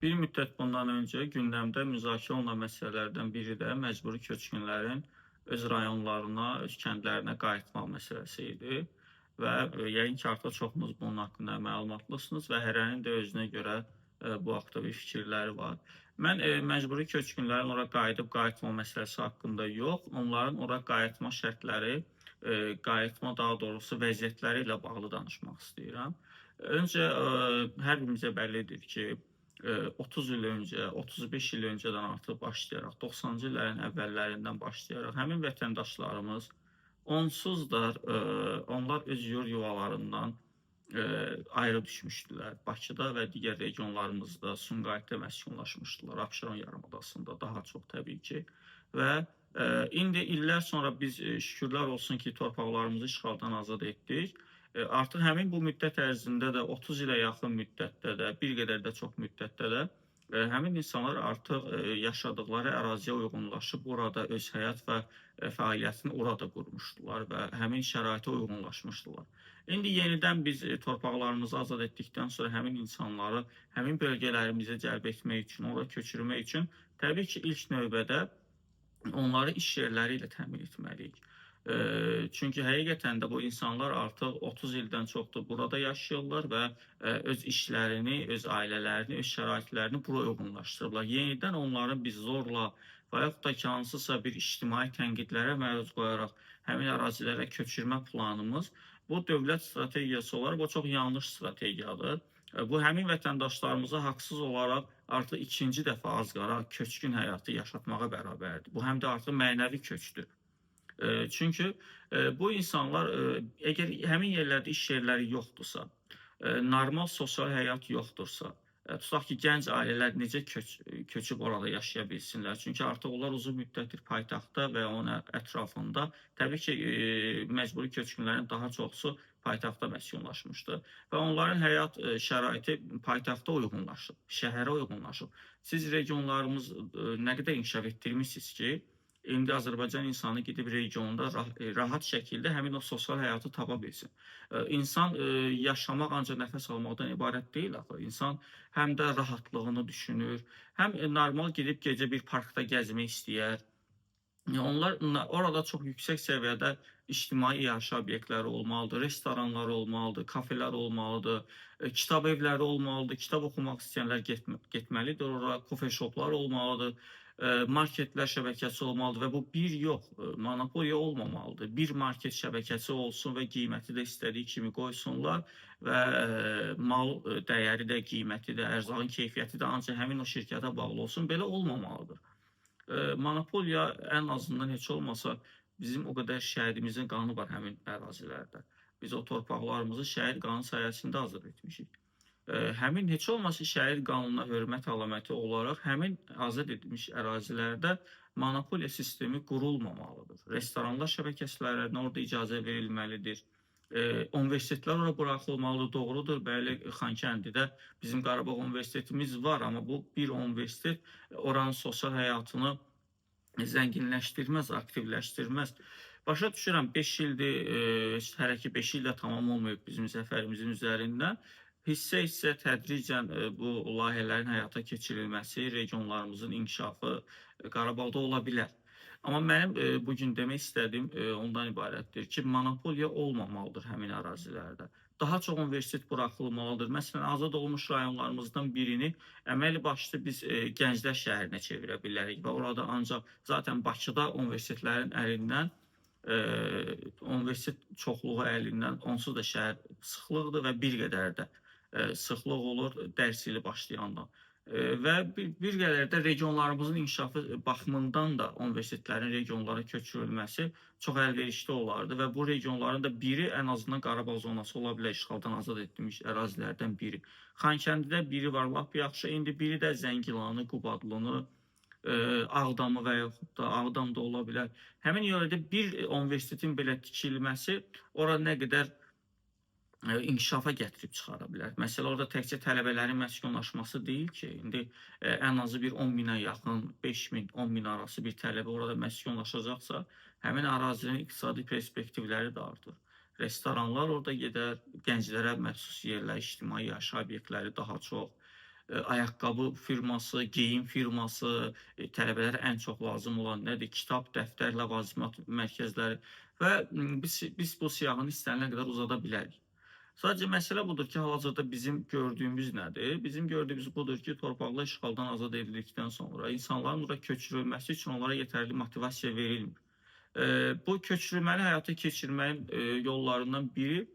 Bir müddət bundan öncə gündəmdə müzakirə olunan məsələlərdən biri də məcburi köçkünlərin öz rayonlarına, öz kəndlərinə qayıtmaq məsələsi idi. Və yəqin ki, artıq çoxunuz bunun haqqında məlumatlısınız və hərənin də özünə görə bu haqda bir fikirləri var. Mən məcburi köçkünlərin ora qayıdıb qayıtma məsələsi haqqında yox, onların ora qayıtma şərtləri, qayıtma daha doğrusu vəziyyətləri ilə bağlı danışmaq istəyirəm. Öncə hər birimizə bəllidir ki, 30 il öncə, 35 il öncədən artıq başlayaraq, 90-cı illərin əvvəllərindən başlayaraq həmin vətəndaşlarımız onsuz da onlar öz yur yuvalarından ayrı düşmüşdülər. Bakıda və digər regionlarımızda, Sumqayıtda məskunlaşmışdılar, Abşeron yarımadasında daha çox təbii ki. Və indi illər sonra biz şükürlər olsun ki, torpaqlarımızı işğaldan azad etdik. Artıq həmin bu müddət ərzində də 30 ilə yaxın müddətdə də, bir qədər də çox müddətdə də həmin insanlar artıq yaşadıkları əraziyə uyğunlaşıb orada öz həyat və fəaliyyətini orada qurmuşdular və həmin şəraitə uyğunlaşmışdılar. İndi yenidən biz torpaqlarımızı azad etdikdən sonra həmin insanları həmin bölgələrimizə cəlb etmək üçün, ora köçürmək üçün təbii ki, ilk növbədə onları iş yerləri ilə təmin etməliyik. Çünki həqiqətən də bu insanlar artıq 30 ildən çoxdur burada yaşayırlar və öz işlərini, öz ailələrini, öz şəraitlərini bura uyğunlaşdırıblar. Yenidən onları biz zorla və yaxud da ki, hansısa bir ictimai tənqidlərə məruz qoyaraq həmin ərazilərə köçürmə planımız bu dövlət strategiyası olaraq bu çox yanlış strategiyadır. Bu həmin vətəndaşlarımıza haqsız olaraq artıq ikinci dəfə az qala köçkün həyatı yaşatmağa bərabərdir. Bu həm də artıq mənəvi köçdür. Çünki bu insanlar əgər həmin yerlərdə iş yerləri yoxdursa, normal sosial həyat yoxdursa, tutaq ki, gənc ailələr necə köçüb orada yaşaya bilsinlər? Çünki artıq onlar uzun müddətdir paytaxtda və onun ətrafında, təbii ki, məcburi köçkünlərin daha çoxusu paytaxtda məskunlaşmışdı və onların həyat şəraiti paytaxta uyğunlaşıb, şəhərə uyğunlaşıb. Siz regionlarımız nə qədər inkişaf etdirmisiniz ki, indi Azərbaycan insanı gedib regionda rahat şəkildə həmin o sosial həyatı tapa bilsin. İnsan yaşamaq ancaq nəfəs almaqdan ibarət deyil axı. İnsan həm də rahatlığını düşünür, həm normal gedib gecə bir parkda gəzmək istəyər. Onlar orada çox yüksək səviyyədə ictimai iaşə obyektləri olmalıdır, restoranlar olmalıdır, kafelər olmalıdır, kitab evləri olmalıdır, kitab oxumaq istəyənlər getməlidir ora, kofe şoplar olmalıdır, marketlər şəbəkəsi olmalıdır və bu bir yox, monopoliya olmamalıdır. Bir market şəbəkəsi olsun və qiyməti də istədiyi kimi qoysunlar və mal dəyəri də, qiyməti də, ərzağın keyfiyyəti də ancaq həmin o şirkətə bağlı olsun. Belə olmamalıdır. Monopoliya ən azından heç olmasa bizim o qədər şəhidimizin qanı var həmin ərazilərdə. Biz o torpaqlarımızı şəhid qanı sayəsində azad etmişik. Həmin heç olmasa şəhid qanuna hörmət əlaməti olaraq həmin azad edilmiş ərazilərdə monopoliya sistemi qurulmamalıdır. Restoranlar şəbəkələrinə orada icazə verilməlidir. Universitetlər ora buraxılmalıdır. Doğrudur, bəli, Xankəndidə bizim Qarabağ Universitetimiz var, amma bu bir universitet oranın sosial həyatını zənginləşdirməz, aktivləşdirməz. Başa düşürəm, 5 ildir, hələ ki 5 il də tamam olmayıb bizim zəfərimizin üzərindən. Hissə-hissə tədricən bu layihələrin həyata keçirilməsi, regionlarımızın inkişafı Qarabağda ola bilər. Amma mənim bu gün demək istədiyim ondan ibarətdir ki, monopoliya olmamalıdır həmin ərazilərdə. Daha çox universitet buraxılmalıdır. Məsələn, azad olmuş rayonlarımızdan birini əməli başlı biz Gənclər şəhərinə çevirə bilərik və orada ancaq zaten Bakıda universitetlərin əlindən, universitet çoxluğu əlindən onsuz da şəhər sıxlıqdır və bir qədər də sıxlıq olur dərs ili başlayandan. Və bir qədər də regionlarımızın inkişafı baxımından da universitetlərin regionlara köçürülməsi çox əlverişli olardı və bu regionların da biri ən azından Qarabağ zonası ola bilər, işğaldan azad edilmiş ərazilərdən biri. Xankəndidə biri var, lap yaxşı. İndi biri də Zəngilanı, Qubadlını, Ağdamı və yaxud da Ağdamda ola bilər. Həmin yerdə bir universitetin belə tikilməsi ora nə qədər inkişafa gətirib çıxara bilər. Məsələ orada təkcə tələbələrin məskunlaşması deyil ki, indi ən azı bir 10 minə yaxın, 5 min, 10 min arası bir tələbə orada məskunlaşacaqsa, həmin ərazinin iqtisadi perspektivləri də artır. Restoranlar orada gedər, gənclərə məxsus yerlər, ictimai yaşayış obyektləri daha çox. Ayaqqabı firması, geyim firması, tələbələrə ən çox lazım olan nədir? Kitab, dəftər, ləvazimat mərkəzləri və biz bu siyahını istənilən qədər uzada bilərik. Sadəcə məsələ budur ki, hal-hazırda bizim gördüyümüz nədir? Bizim gördüyümüz budur ki, torpaqlar işğaldan azad edildikdən sonra insanların ora köçürülməsi üçün onlara yetərli motivasiya verilmir. Bu köçürülməni həyata keçirməyin yollarından biri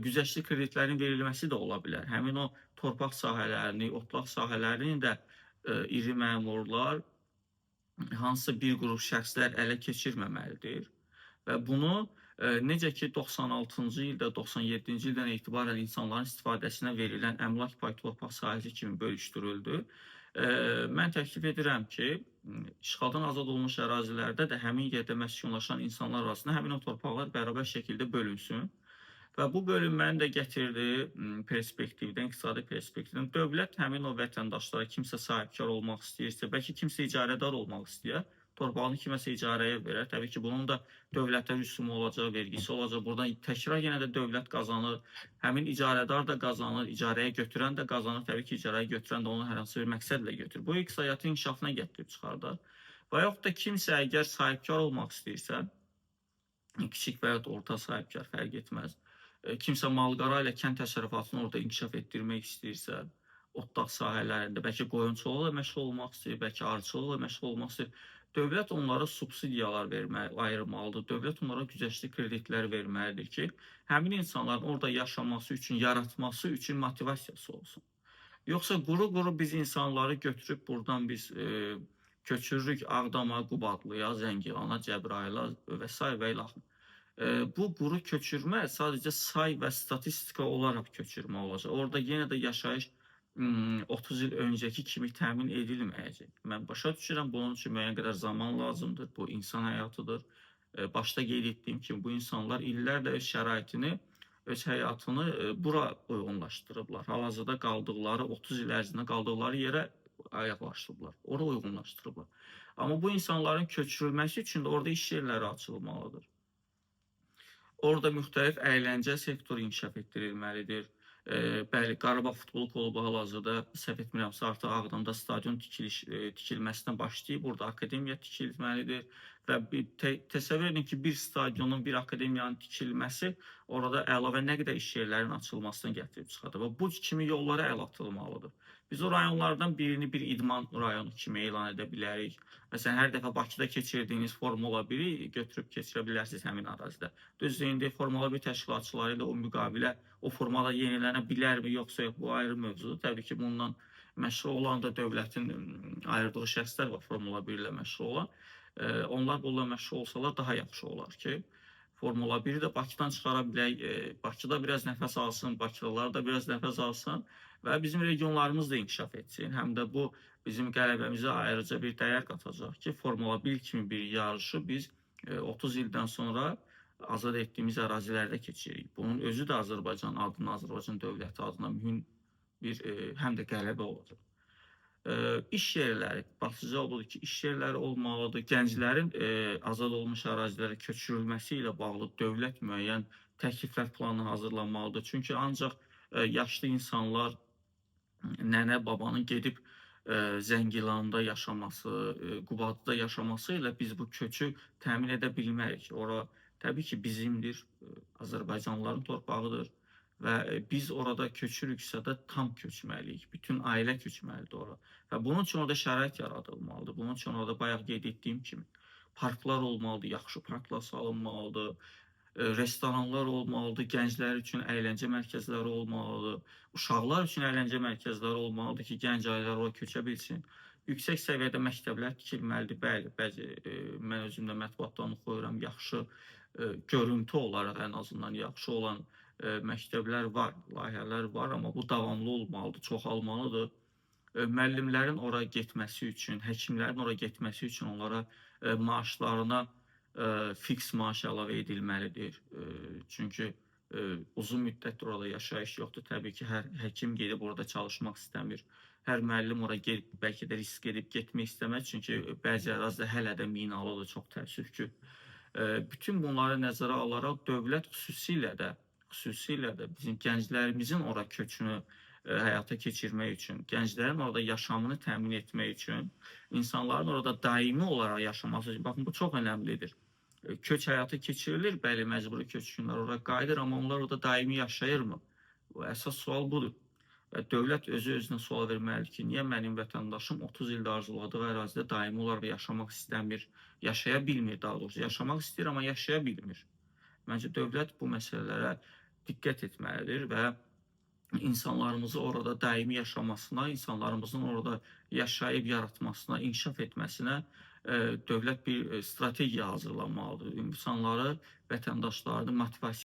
güzəştli kreditlərin verilməsi də ola bilər. Həmin o torpaq sahələrini, otlaq sahələrini də iri məmurlar, hansısa bir qrup şəxslər ələ keçirməməlidir. Və bunu necə ki 96-cı ildə, 97-ci ildən etibarən insanların istifadəsinə verilən əmlak pay torpaq sahəsi kimi bölüşdürüldü. Mən təklif edirəm ki, işğaldan azad olunmuş ərazilərdə də həmin yerdə məskunlaşan insanlar arasında həmin o torpaqlar bərabər şəkildə bölünsün. Və bu bölünmənin də gətirdiyi perspektivdən, iqtisadi perspektivdən dövlət həmin o vətəndaşlara kimsə sahibkar olmaq istəyirsə, bəlkə kimsə icarədar olmaq istəyir, torpağını kiməsə icarəyə verər. Təbii ki, bunun da dövlətə rüsumu olacaq, vergisi olacaq. Buradan təkrar yenə də dövlət qazanır, həmin icarədar da qazanır, icarəyə götürən də qazanır. Təbii ki, icarəyə götürən də onu hər hansı bir məqsədlə götürür. Bu iqtisadiyyatın inkişafına gətirib çıxardar. Və yaxud da kimsə əgər sahibkar olmaq istəyirsə, kiçik və ya orta sahibkar fərq etməz. Kimsə malqara ilə kənd təsərrüfatını orada inkişaf etdirmək istəyirsə, otlaq sahələrində, bəlkə qoyunçuluqla məşğul olmaq istəyir, bəlkə arıçılıqla məşğul olmaq istəyir. Dövlət onlara subsidiyalar verməli, ayırmalıdır. Dövlət onlara güzəştli kreditlər verməlidir ki, həmin insanların orada yaşaması üçün, yaratması üçün motivasiyası olsun. Yoxsa quru-quru biz insanları götürüb buradan biz köçürürük Ağdama, Qubadlıya, Zəngilana, Cəbrayıla və sair və ilaxır. Bu quru köçürmə sadəcə say və statistika olaraq köçürmə olacaq. Orada yenə də yaşayış 30 il öncəki kimi təmin edilməyəcək. Mən başa düşürəm, bunun üçün müəyyən qədər zaman lazımdır. Bu insan həyatıdır. Başda qeyd etdiyim kimi bu insanlar illərlə öz şəraitini, öz həyatını bura uyğunlaşdırıblar. Hal-hazırda qaldıqları 30 il ərzində qaldıqları yerə ayaqlaşdıblar. Ora uyğunlaşdırıblar. Amma bu insanların köçürülməsi üçün də orada iş yerləri açılmalıdır. Orada müxtəlif əyləncə sektoru inkişaf etdirilməlidir. Bəli, Qarabağ futbol klubu hal-hazırda səhv etmirəmsə artıq Ağdamda stadion tikilməsinə başlayıb, orada akademiya tikilməlidir və təsəvvür edin ki, bir stadionun, bir akademiyanın tikilməsi orada əlavə nə qədər iş yerlərinin açılmasını gətirib çıxardır və bu kimi yollara əl atılmalıdır. Biz o rayonlardan birini bir idman rayonu kimi elan edə bilərik. Məsələn, hər dəfə Bakıda keçirdiyiniz Formula 1-i götürüb keçirə bilərsiniz həmin ərazidə. Düzdür, indi Formula 1 təşkilatçıları ilə o müqavilə o formada yenilənə bilərmi, yoxsa yox, bu ayrı mövzudur. Təbii ki, bundan məşğul olan da dövlətin ayırdığı şəxslər var Formula 1 ilə məşğul olan. Onlar bununla məşğul olsalar daha yaxşı olar ki, Formula 1-i də Bakıdan çıxara bilək, Bakıda biraz nəfəs alsın, Bakılılar da biraz nəfəs alsın və bizim regionlarımız da inkişaf etsin. Həm də bu bizim qələbəmizə ayrıca bir dəyər qatacaq ki, Formula 1 kimi bir yarışı biz 30 ildən sonra azad etdiyimiz ərazilərdə keçiririk. Bunun özü də Azərbaycan adına, Azərbaycan dövləti adına mühüm bir həm də qələbə olacaq. İş yerləri, başlıca budur ki, iş yerləri olmalıdır. Gənclərin azad olmuş ərazilərə köçürülməsi ilə bağlı dövlət müəyyən təkliflər planı hazırlanmalıdır. Çünki ancaq yaşlı insanlar, nənə, babanın gedib Zəngilanda yaşaması, Qubadlıda yaşaması ilə biz bu köçü təmin edə bilmərik. Ora təbii ki, bizimdir, Azərbaycanlıların torpağıdır və biz orada köçürüksə də tam köçməliyik. Bütün ailə köçməlidir ora. Və bunun üçün orada şərait yaradılmalıdır. Bunun üçün orada bayaq qeyd etdiyim kimi parklar olmalıdır, yaxşı parklar salınmalıdır, restoranlar olmalıdır, gənclər üçün əyləncə mərkəzləri olmalıdır, uşaqlar üçün əyləncə mərkəzləri olmalıdır ki, gənc ailələr ora köçə bilsin. Yüksək səviyyədə məktəblər tikilməlidir. Bəli, bəzi mən özüm də mətbuatdan oxuyuram, yaxşı görüntü olaraq ən azından yaxşı olan məktəblər var, layihələr var, amma bu davamlı olmalıdır, çoxalmalıdır. Müəllimlərin ora getməsi üçün, həkimlərin ora getməsi üçün onlara maaşlarına fiks maaş əlavə edilməlidir. Çünki uzun müddətdir orada yaşayış yoxdur. Təbii ki, hər həkim gedib orada çalışmaq istəmir. Hər müəllim ora gedib, bəlkə də risk edib getmək istəməz. Çünki bəzi ərazidə hələ də minalıdır, çox təəssüf ki. Bütün bunları nəzərə alaraq dövlət xüsusilə də bizim gənclərimizin ora köçünü həyata keçirmək üçün, gənclərin orada yaşamını təmin etmək üçün, insanların orada daimi olaraq yaşaması üçün, baxın bu çox önəmlidir. Köç həyata keçirilir, bəli, məcburi köçkünlər ora qayıdır, amma onlar orada daimi yaşayırmı? Bu əsas sual budur. Və dövlət özü özünə sual verməlidir ki, niyə mənim vətəndaşım 30 ildə arzuladığı ərazidə daimi olaraq yaşamaq istəmir, yaşaya bilmir daha doğrusu. Yaşamaq istəyir, amma yaşaya bilmir. Məncə dövlət bu məsələlərə diqqət etməlidir və insanlarımızı orada daimi yaşamasına, insanlarımızın orada yaşayıb yaratmasına, inkişaf etməsinə dövlət bir strategiya hazırlamalıdır. İnsanları, vətəndaşlarını motivasiya